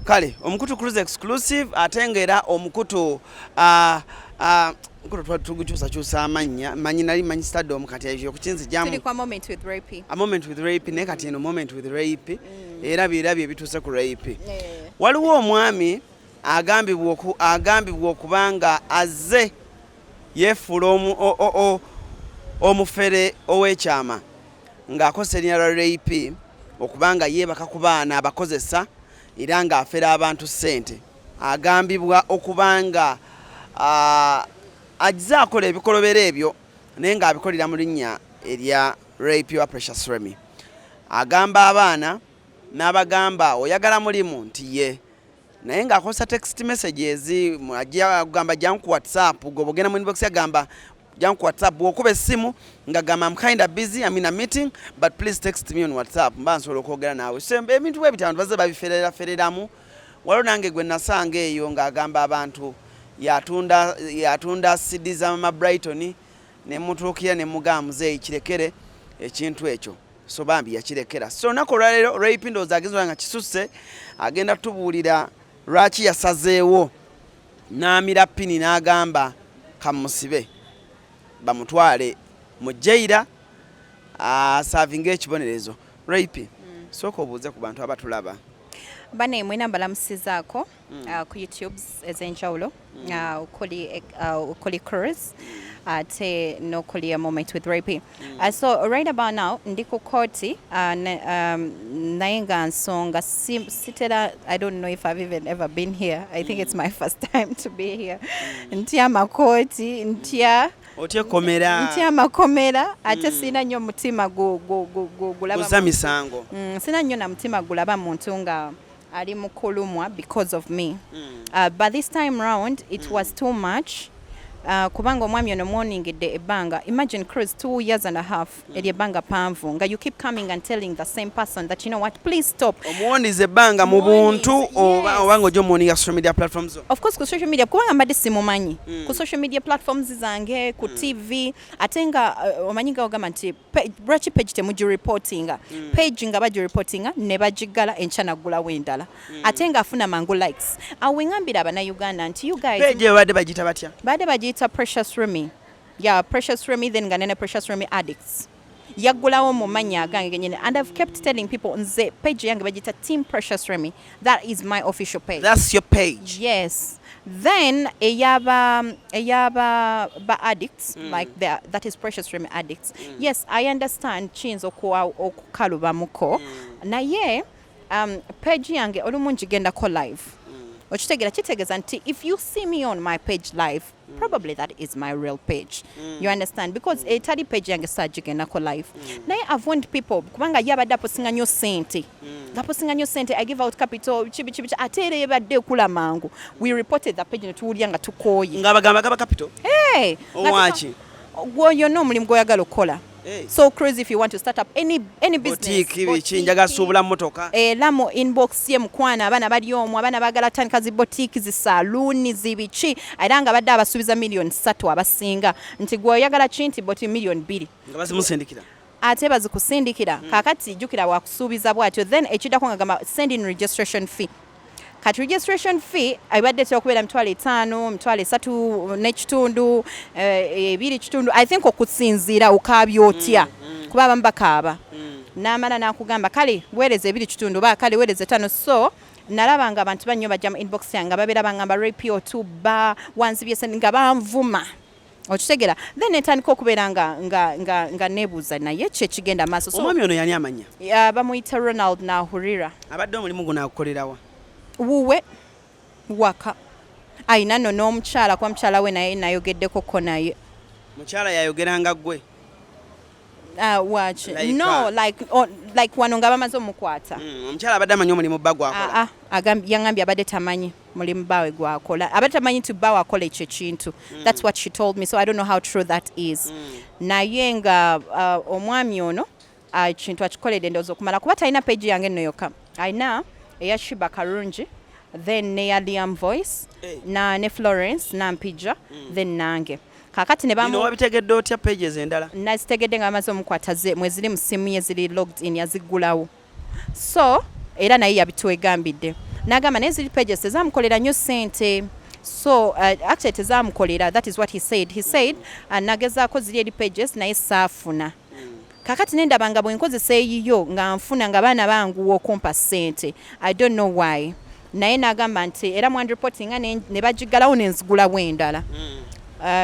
Kale omukutu Cruise Exclusive, ate nga era omukutu omukutu tugukyusakyusa amannya. Manyi nali manyi Stardom, kati ekyo okukinzijamu. Tuli kwa Moment with Ray P. A Moment with Ray P, naye kati eno Moment with Ray P era birabye ebituuse ku Ray P. Waliwo omwami agambibwa okuba nga azze yeefuula omufere ow'ekyama ng'akozesa erinnya lwa Ray P okuba nga yeebaka ku baana abakozesa era ng'afera abantu ssente. Agambibwa okuba nga azze akola ebikolobero ebyo naye ng'abikolera mu linnya erya Ray P wa Precious Remy. Agamba abaana n'abagamba, "Oyagala mulimu?" nti ye, naye ng'akozesa text messages. Ajja kugamba, "Jangu ku WhatsApp." Gwe ogenda mu inbox, agamba, "Jangu ku WhatsApp." Bw'okuba essimu nga gamba, "I'm kind of busy, I'm in a meeting, but please text me on WhatsApp, mba nsobola okwogera naawe." So ebintu bwe bityo abantu bazze babifererafereramu. Waliwo nange gwe nasanga eyo ng'agamba abantu yatunda CD za Mama Brighton, ne mutuukira ne mugamba, "Muzeeyi, kirekere ekintu ekyo." So bambi yakirekera. So olunaku olwaleero Ray P ndowooza agenza nga kisusse, agenda tubuulira lwaki yasazeewo n'amira pini n'agamba kamusibe bamutwale mu jail aservinga ekibonerezo. Ray P, sooka obuuze ku bantu abatulaba. Bane mwena mbalamusizaako ku YouTubes ez'enjawulo, okuli Cruise ate n'okuli A Moment with Ray P. So right about now ndi ku kooti, naye nga nsonga sitera. I don't know if I've even ever been here. I think it's my first time to be here. Ntya amakooti, ntya Otya ekkomera? Ntya amakomera, ate sirina nnyo omutima gulaba Guza misango. Sina nnyo na mutima gulaba muntu nga ali mu kulumwa because of me. But this time round it was too much, kubanga omwami ono mwoningidde ebbanga. Imagine, Cruise, 2 years and a half. Eryo ebbanga panvu nga you keep coming and telling the same person that, you know what, please stop. Omuwoniza ebbanga mu buntu oba Yes. oba ng'ojja omuwoninga social media platforms zo? Of course, ku social media, kubanga mbadde simumanyi ku social media platforms zange, ku TV. Ate nga omanyi nga ogamba nti lwaki page temugireportinga? Page nga bagireportinga ne bagiggala, enkya naggulawo endala, ate ng'afuna mangu likes. Awo weŋŋambira Abannayuganda nti you guys Page eyo badde bagiyita batya? Badde bagiyita Precious Remy, yeah, Precious Remy, then nga nene Precious Remy Addicts yaggulawo mu mannya agange genyini. And I've kept telling people, nze page yange bagiyita Team Precious Remy. That is my official page. That's your page. Yes. Then eyaba ba addicts, like that is Precious Remy Addicts. Yes, I understand kiyinza okukalubamuko, naye page yange olumu ngigendako live. Okitegeera? Kitegeeza nti if you see me on my page live, probably that is my real page. You understand? Because etali page yange saagigendako live. Naye I've warned people, kubanga ye abadde apostinga nnyo ssente, ngapostinga nnyo ssente, "I give out capital," kibi kibi, ate era ebadde ekula mangu. We reported the page ne tuwulira nga tukooye. Ng'abagamba gaba capital? Hey, nga Owaki? Yonna omulimu gw'oyagala okukola. Hey. So Cruise, if you want to start up any business, boutique, biki, njagala suubula mmotoka. Era mu inbox ye, mukwana, abaana bali omwo, abaana baagala tandika zi boutique, zi saloon, zibiki, era nga badde abasuubiza miliyoni 3 abasinga, nti gwe oyagala ki, nti boti miliyoni 2. Nga bazimusindikira. Ate bazikusindikira. Kaakati jjukira wakusuubiza bw'atyo, then ekiddako nga gamba, "Send in registration fee." Kati registration fee ebadde etera okubeera 50,000, 350,000, 2.5, I think, okusinziira okaabya otya, kuba abamu bakaaba. N'amala n'akugamba, "Kale weereza 2.5," oba, "Kale weereza 5." So nalaba nga abantu bannyo bajja mu inbox yange nga babeera bangamba, "Ray P, otubba, wanzibye sente," nga banvuma. Okitegeera? Then netandika okubeera nga neebuuza, naye ki ekigenda maaso? So Omwami ono yani amanya? Bamuyita Ronald Nahurira. Abadde omulimu guno agukolerawa? Wuwe waka, ayina nno n'omukyala, kuba mukyala we naye nayogeddeko ko naye. Mukyala yayogeranga ggwe? Waki? Like, No, like, oh, like wano nga bamaze omukwata. Omukyala abadde amanyi omulimu bba gwakola? Ah, ah, yaŋŋambye abadde tamanyi mulimu bbaawe gwakola, abadde tamanyi nti bbaawe akola ekyo ekintu. That's what she told me, so I don't know how true that is. Naye nga omwami ono ekintu akikoledde ndowooza okumala, kuba talina page yange nno yokka, alina eya Shiba Karungi, then neya Liam Voice, Hey. na ne Florence Nampija, then nange kakati ne Bino bamu wabitegedde otya, pages endala? Nazitegedde nga bamaze omukwata, mwe ziri mu simu ye, ziri logged in, yaziggulawo. So era naye yabitwegambidde. N'agamba naye ziri pages tezamukolera nnyo ssente. So actually tezamukolera, that is what he said. He said, nagezaako ziri eri pages naye saafuna. Kakati nendaba nga bwe nkozesa eyiyo nga nfuna, nga baana banguwa okumpa ssente. I don't know why, naye n'agamba nti era mwandireportinga ne bagigalawo nenzigulawo endala.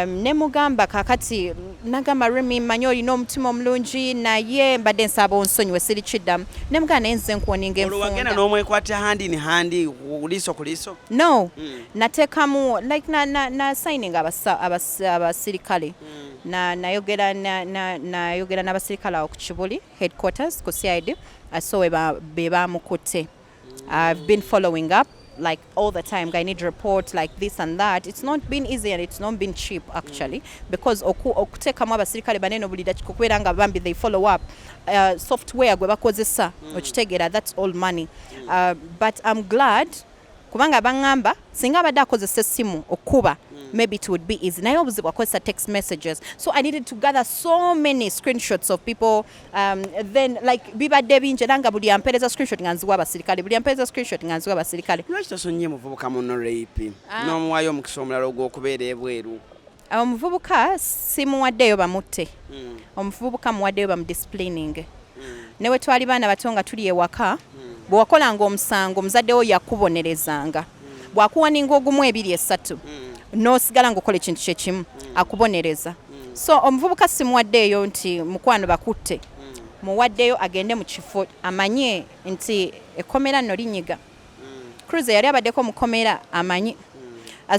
Ne mugamba kakati, nagamba, "Remi, mmanyi olina omutima omulungi, naye mbadde nsaba onsonyiwe, siri kiddamu." Ne mugamba, naye nze nkuwoninga Olwo wagenda enfunda. n'omwekwata hand in hand, liiso ku liiso? No, nateekamu like na signing abasirikale. Na nayogera na nayogera n'abasirikale awo ku Kibuli headquarters ku CID. So be bamukutte. I've been following up like all the time. I need report like this and that. It's not been easy and it's not been cheap actually, because okuteekamu abasirikale banene buli dakika okubeera nga bambi they follow up, software gwe bakozesa, okitegeera, that's all money. But I'm glad kubanga baŋŋamba singa abadde akozesa essimu okuba, maybe it would be easy, naye obuzibu akozesa text messages, so I needed to gather so many screenshots of people. Then like bibadde bingi, era nga buli ampeereza screenshot nga nziwa abasirikale, buli ampeereza screenshot nga nziwa abasirikale. Lwaki tosonyiye muvubuka muno Rape Ah. n'omuwayo omukisa omulala ogw'okubeera ebweru? Omuvubuka simuwaddeyo bamutte. Omuvubuka muwaddeyo bamudisciplining. Ne we twali baana bato nga tuli ewaka, bwe wakolanga omusango omuzadde wo yakubonerezanga. Bw'akuwaninga ogumu, ebiri, esatu, n'osigala ng'okola ekintu kyekimu, akubonereza. So omuvubuka simuwaddeeyo nti mukwano bakutte. Muwaddeyo agende mu kifo amanye nti ekkomera nno linyiga. Cruise yali abaddeko mukomera, amanyi.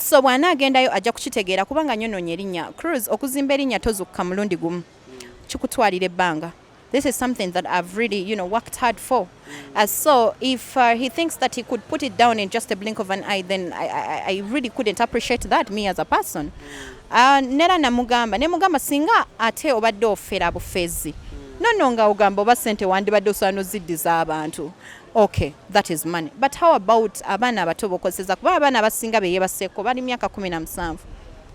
So bw'anaagendayo ajja kukitegeera, kubanga nyonoonye erinnya. Cruise, okuzimba erinnya tozukka mulundi gumu, kikutwalira ebbanga. This is something that I've really worked hard for. So if he thinks that he could put it down in just a blink of an eye, then I really couldn't appreciate that, me as a person. Nera namugamba, nemugamba singa ate obadde ofera bufezi nono nga ogamba oba sente wandibadde osobola noziddiza abantu, okay, that is money, but how about abaana abato bokozesa? Kuba abaana abasinga beyebaseeko bali myaka 17,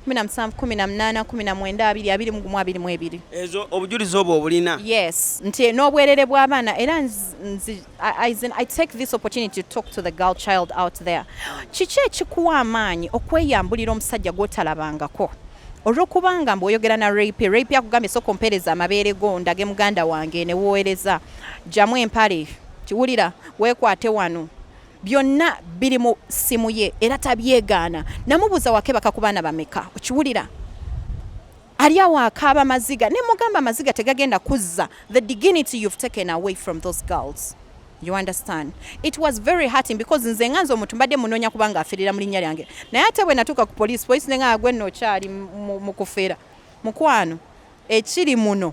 17, 18, 19, 20, 21, 22. Ezo obujulizi obwo obulina? Yes, nti n'obwerere bw'abaana. Era I take this opportunity to talk to the girl child out there. Kiki ekikuwa amaanyi okweyambulira omusajja gw'otalabangako olw'okubanga mbw'oyogera na Rape? Rape akugambye, "Sooka ompeereza amabeere go ndage muganda wange," ne woowereza, "Jjamu empale," kiwulira, "Weekwate wano." Byonna biri mu simu ye era tabyegaana. Namubuuza, "Wakebaka ku baana bameka?" Okiwulira, ali awo akaaba maziga. Ne mugamba, amaziga tegagenda kuzza the dignity you've taken away from those girls. You understand? It was very hurting because nze nga nze omuntu mbadde munoonya kubanga afiirira mu linnya lyange, naye ate bwe natuuka ku poliisi, poliisi nenga gwe nno okyali mu kufeera mukwano. Ekiri muno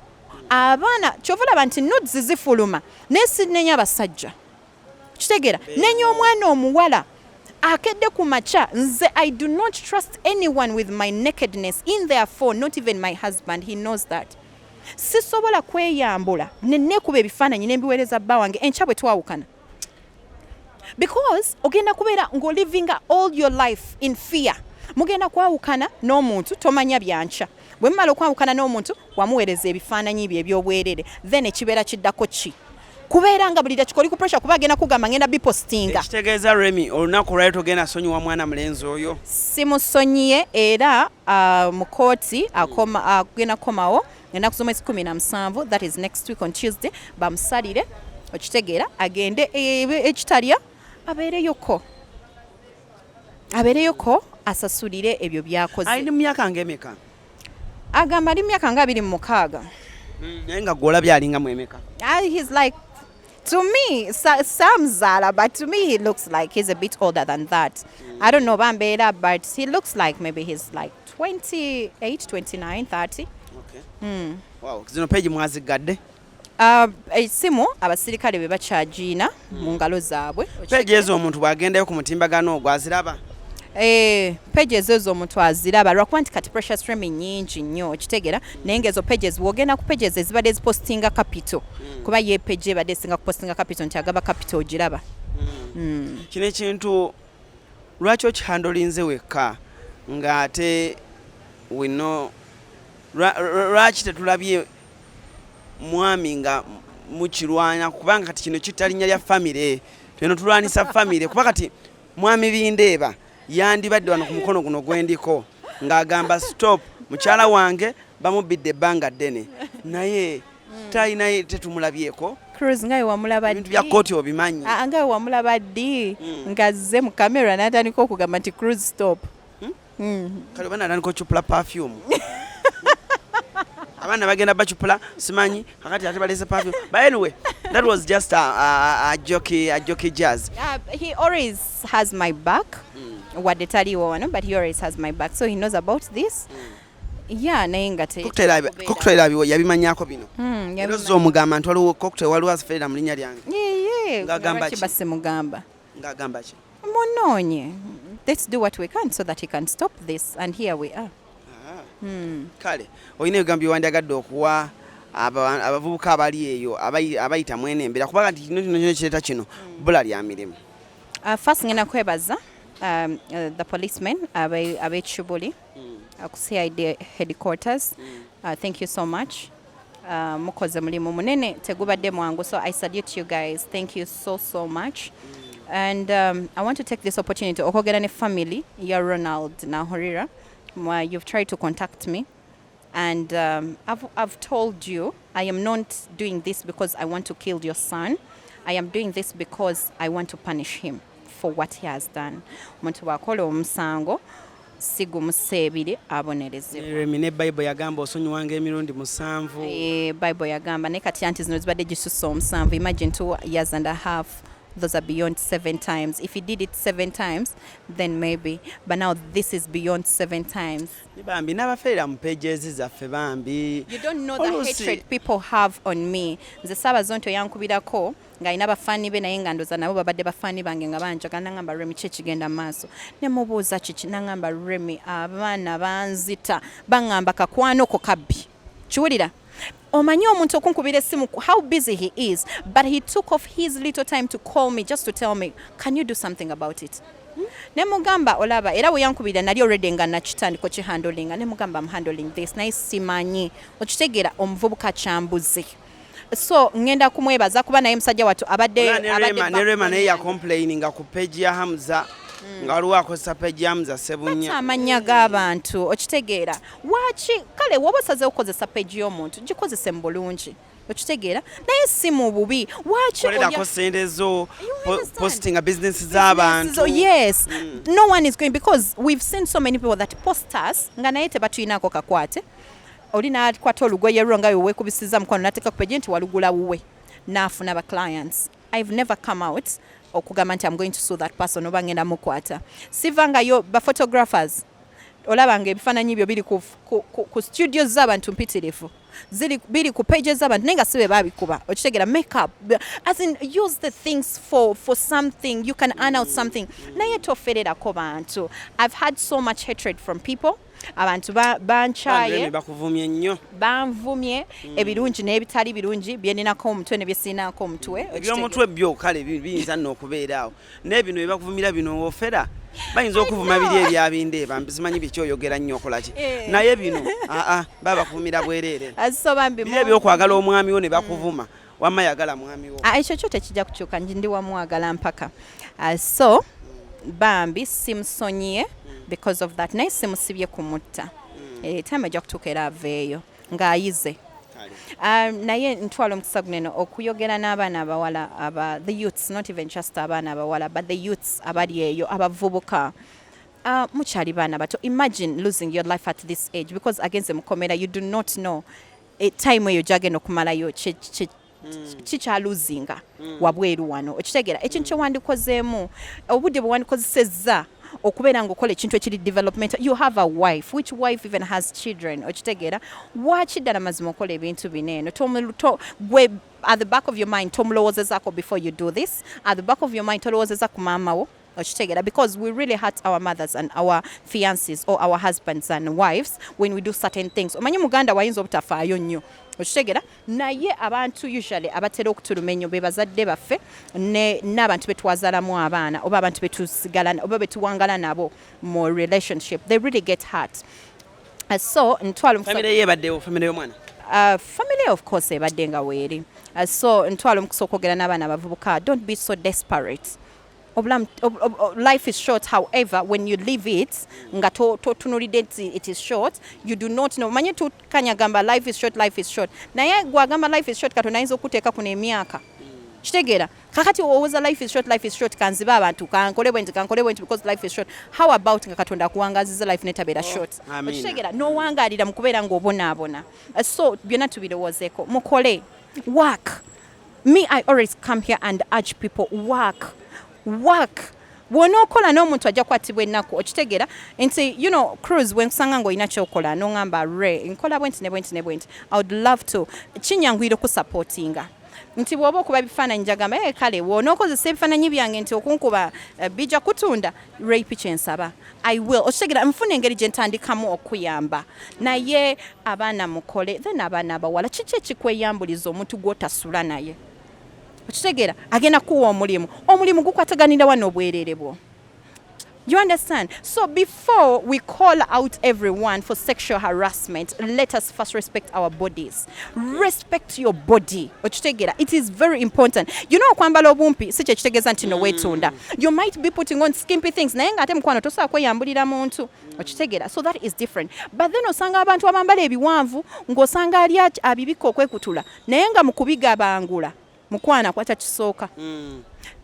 abaana, kyova olaba nti nudes zifuluma, naye sinenya abasajja, kitegeera, nenya omwana omuwala akedde ku makya. Nze I do not trust anyone with my nakedness in their phone, not even my husband. He knows that. Sisobola kweyambula neneekuba ebifaananyi nembiweereza bba wange enkya bwe twawukana, because ogenda kubeera ng'olivinga all your life in fear. Mugenda kwawukana n'omuntu, tomanya byankya. Bwe mumala okwawukana n'omuntu, wamuweereza ebifaananyi bye ebyobwerere, then ekibeera kiddako ki? Kubeera nga buli dakika oli ku pressure, kuba agenda kugamba, "Ngenda bipostinga." Ekitegeeza, Remi, olunaku olwali togenda sonyiwa mwana mulenzi oyo? Simusonyiye, era mu kooti agenda kukomawo ennaku z'omwezi 17, that is next week on Tuesday, bamusalire, okitegeera, agende ekitalya abeereyoko, abeereyoko asasulire ebyo byakoze. Alina mu myaka ng'emeka? Agamba ali mu myaka nga 26. Naye nga gwolabye alinga mu emeka? He's like, to me, Sam Zala, but to me he looks like he's a bit older than that. I don't know Bambera, but he looks like maybe he's like 28, 29, 30. Okay. Wow, zino page mwazigadde? Esimu abasirikale be bakyagiina mu ngalo zaabwe. Page ezo omuntu bw'agendayo ku mutimbagano ogwo aziraba? Eh, pages ezo omuntu aziraba, lwakuba nti kati Precious Remy nyingi nnyo, okitegeera, naye nga ezo pages bw'ogenda ku pages ezibadde zipostinga capital, kuba ye page ebadde esinga kupostinga capital nti agaba capital, ogiraba. Kino ekintu lwaki okihandolinze wekka ng'ate wino lwaki tetulabye mwami nga mukirwana? Kubanga kati kino kitta linnya lya famire, tweno tulwanisa famire, kuba kati Mwami Bindeeba yandibadde wano ku mukono guno gwendiko ng'agamba, "Stop, mukyala wange bamubbidde ebbanga ddene," naye talina, tetumulabyeko. Cruz, nga wamulaba Ebintu bya kooti obimanyi. Ah, nga wamulaba ddi ng'azze mu kamera n'atandika okugamba nti, "Cruz, stop"? Kale oba natandika ocupula perfume, abaana bagenda bacupula, simanyi kakati ate balese perfume. But anyway, that was just a joke jazz. He always has my back, wadde taliiwo wano, but he always has my back, so he knows about this, yeah, naye nga Cocktail yabimanyako bino? Era ozza omugamba nti waliwo cocktail, waliwo aziferera mu linnya lyange? Yeah. Ng'agamba Lwaki ki? Basimugamba. Ng'agamba ki? Munoonye, let's do what we can so that he can stop this, and here we are. Kale olina ebigambo byewandyagadde okuwa abavubuka abali eyo abayita mwene embeera, kubanga nti kino kireeta kino bbula lya mirimu? First ngenda kwebaza the policemen ab'e Kibuli, ku CID headquarters. Thank you so much. Mukoze mulimu munene, tegubadde mwangu, so I salute you guys. Thank you so so much. And I want to take this opportunity okwogera ne family ya Ronald Nahurira. You've tried to contact me and I've told you I am not doing this because I want to kill your son. I am doing this because I want to punish him for what he has done. Omuntu bw'akola omusango si gumusa ebiri, abonerezebwa. Remi, ne Bayibuli yagamba osonyiwanga emirundi 7. Eh, Bible yagamba, naye kati anti zino zibadde gisussa omusanvu. Imagine 2 years and a half. Those are beyond seven times. If he did it seven times, then maybe, but now this is beyond seven times. Ne bambi n'abaferera mu pages zaffe, bambi. You don't know the hatred people have on me. Nze saabazo nti oyankubirako ng'alina bafaani be, naye nga ndoza nabo babadde bafaani bange nga banjagala, nangamba, "Remi, ki ekigenda mu maaso?" Ne mubuuza kiki, nangamba, "Remi, abaana banzita, baŋŋamba kakwano ko kabbi." Kiwulira, omanyi omuntu okunkubira essimu, how busy he is, but he took off his little time to call me just to tell me, "Can you do something about it?" Ne mugamba, olaba, era bwe yankubira nali already nga nakitandika okihandlinga. Ne mugamba, "I'm handling this," naye simanyi, okitegeera, omuvubuka kyambuze, so ŋŋenda kumwebaza kuba naye musajja wattu abadde Olaba ne abadde Rema, ne Rema naye backbone. Yacomplaininga ku page ya Hamza nga waliwo akozesa page ya Hamza Sebunya. Ate amannya g'abantu, okitegeera, waaki? Kale woba osazeewo okukozesa page y'omuntu, gikozese mu bulungi, okitegeera, naye si mu bubi. Waaki Kolerako sente zo, understand? Postinga business z'abantu. So yes, no one is going, because we've seen so many people that post us nga naye tebatuyinaako kakwate. Oli n'akwata olugoye lwo nga weweekubisiza mukono n'ateeka ku page nti walugula wuwe, n'afuna ba clients. I've never come out okugamba nti I'm going to sue that person oba ngenda mukwata. Sivangayo. Ba photographers, olaba nga ebifaananyi byo biri ku studios z'abantu mpitirivu, ziri biri ku pages z'abantu, naye nga si be babikuba, okitegeera? Makeup, as in, use the things for something you can earn out something, naye tofererako bantu. I've had so much hatred from people. Abantu bankyaye. Remi, bakuvumye nnyo. Banvumye ebirungi n'ebitali birungi, byeninako omutwe ne byesiinaako omutwe. Ebyomutwe byo kale biyinza nno okubeera awo, naye bino byebakuvumira bino, ofera bayinza okuvuma biri ebyabindeeba, simanyi bikyoyogera nnyo okolaki. Eh. Naye bino aa baba bakuvumira bwereere. So bambi Biri ebyokwagala omwami wo ne bakuvuma, wamma yagala mwami wo. Ah, ekyo kyo tekijja kukyuka, ndi wamwagala mpaka. Ah, so bambi simusonyiye because of that, naye simusibye kumutta. Eh, time ejja kutuuka era aveeyo ng'ayize. Kale. Naye ntwala omukisa gunene okuyogera n'abaana abawala, aba the youths, not even just abaana abawala, but the youths abali eyo, abavubuka. Mukyali baana bato. Imagine losing your life at this age because agenze mukomera. You do not know time eyo gyagenda okumalayo kikyaluzinga wabweru wano, okitegeera? Ekintu kyewandikozeemu, obudde bwe wandikozesezza okubeera ng'okola ekintu ekiri development. You have a wife, which wife even has children, okitegeera? Waki ddala mazima okola ebintu bino eno? Gwe at the back of your mind tomulowoozezaako before you do this? At the back of your mind tolowoozeza ku maama wo, okitegeera? Because we really hurt our mothers and our fiances or our husbands and wives when we do certain things. Omanyi muganda wayinza obutafaayo nnyo, okitegeera, naye abantu usually abatera okutuluma ennyo be bazadde baffe n'abantu betwazaalamu abaana oba abantu betusigala oba betuwangala nabo mu relationship. They really get hurt. So ntwala omukisa. Famire ye ebaddewo, famire y'omwana? Family of course ebadde nga weeri. So ntwala omukisa okwogera n'abaana abavubuka, don't be so desperate. Obulamu life is short. However, when you live it nga totunulidde nti it is short, you do not know. Manye tukanyagamba life is short, life is short, naye gwagamba life is short, Katonda ayinza okuteeka kuno emyaka. Kitegeera? Kakati owooza life is short, life is short, kanzibe abantu, kankole bwe nti, kankole bwe nti, because life is short. How about nga Katonda akuwangaziza, life netabeera short? Amina. Okitegeera? N'owangaalira mu kubeera ng'obonaabona. So byonna tubirowoozeeko. Mukole, work. Me, I always come here and urge people, work, work. Bw'onookola n'omuntu ajja kukwatibwa ennaku. Okitegeera nti cruise bwenkusanga ng'olina kyokola, n'oŋŋamba, "Re nkola bwenti ne bwenti ne bwenti, I would love to," kinyanguyira okusupportinga nti bw'oba okuba ebifaananyi, njagamba, "Hey, kale bw'onookozesa ebifaananyi byange nti okunkuba bijja kutunda rape, kyensaba I will." Okitegeera? Nfuna engeri gye ntandikamu okuyamba. Naye abaana mukole. Then abaana abawala, kiki ekikweyambuliza omuntu gw'otasula naye? Okitegeera? Agenda kuwa omulimu, omulimu gukwataganira wano obwereere bwo. You understand? So before we call out everyone for sexual harassment, let us first respect our bodies. Respect your body. Okitegeera? It is very important. Okwambala obumpi si kye kitegeeza nti no weetunda. You might be putting on skimpy things, naye ng'ate mukwano tosobola kweyambulira muntu. Okitegeera? So that is different. But then osanga abantu abambala ebiwanvu ng'osanga ali abibika okwekutula, naye nga mu kubigabangula mukwano akwata kisooka,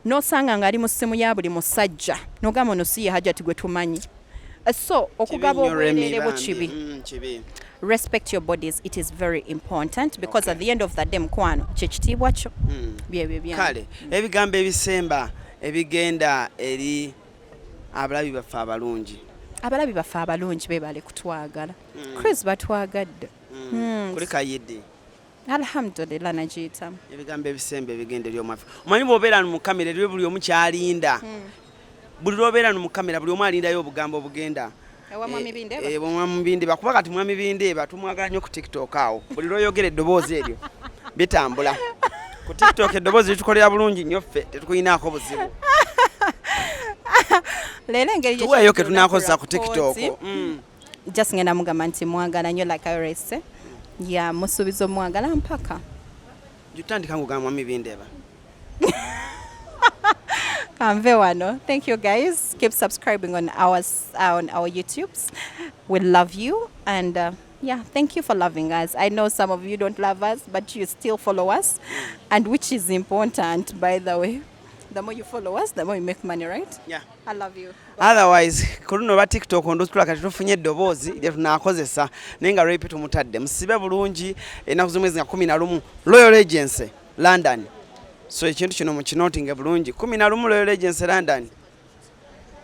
n'osanga ng'ali mu ssimu ya buli musajja, n'ogamba ono si ye Hajati gwe tumanyi. So okugaba Kibi nnyo, Remy, obwereere bwo bambi. kibi. Kibi. Respect your bodies, it is very important, because at the end of the day, mukwano, kyekitiibwa kyo. Byebyo byange. Kale ebigambo ebisemba ebigenda eri abalabi baffe abalungi? Abalabi baffe abalungi, beebale kutwagala. Chris, batwagadde. Kuli kayidde. Alhamdulillah, nagiyitamu. Ebigambo ebisemba ebigenda eri omwaffe. Omanyi bw'obeera mu kamera eri buli omu kyalinda, buli lwobeera mu kamera buli omu alindayo obugambo obugenda Ewa Mwami Bindeeba? Eh, Mwami Bindeeba, kuba kati Mwami Bindeeba tumwagala nnyo ku TikTok awo. Buli lwoyogera eddoboozi eryo bitambula ku TikTok. Eddoboozi litukolera bulungi nnyo, ffe tetukuyinaako buzibu. Leero engeri gye Tuweeyo ke kiri tunakozesa ku olunaku lwa TikTok. kooti, just ngenda mugamba nti mwagala nnyo, like I always say. Ya musuubiza omwagala mpaka. Jutandika ngugamba Mwami Bindeeba. Kanve wano. Thank you guys, keep subscribing on our YouTubes. We love you and yeah, thank you for loving us. I know some of you don't love us, but you still follow us, and which is important, by the way. The more you follow us, the more you make money, right? Yeah. I love you. Otherwise ku luno ba TikTok ndotula kati tufunye eddoboozi lye tunaakozesa, naye nga Rape tumutadde musibe bulungi. Ennaku z'omwezi nga 11, Royal Agency, London. So ekintu kino mukinotinge bulungi, 11, Royal Agency, London.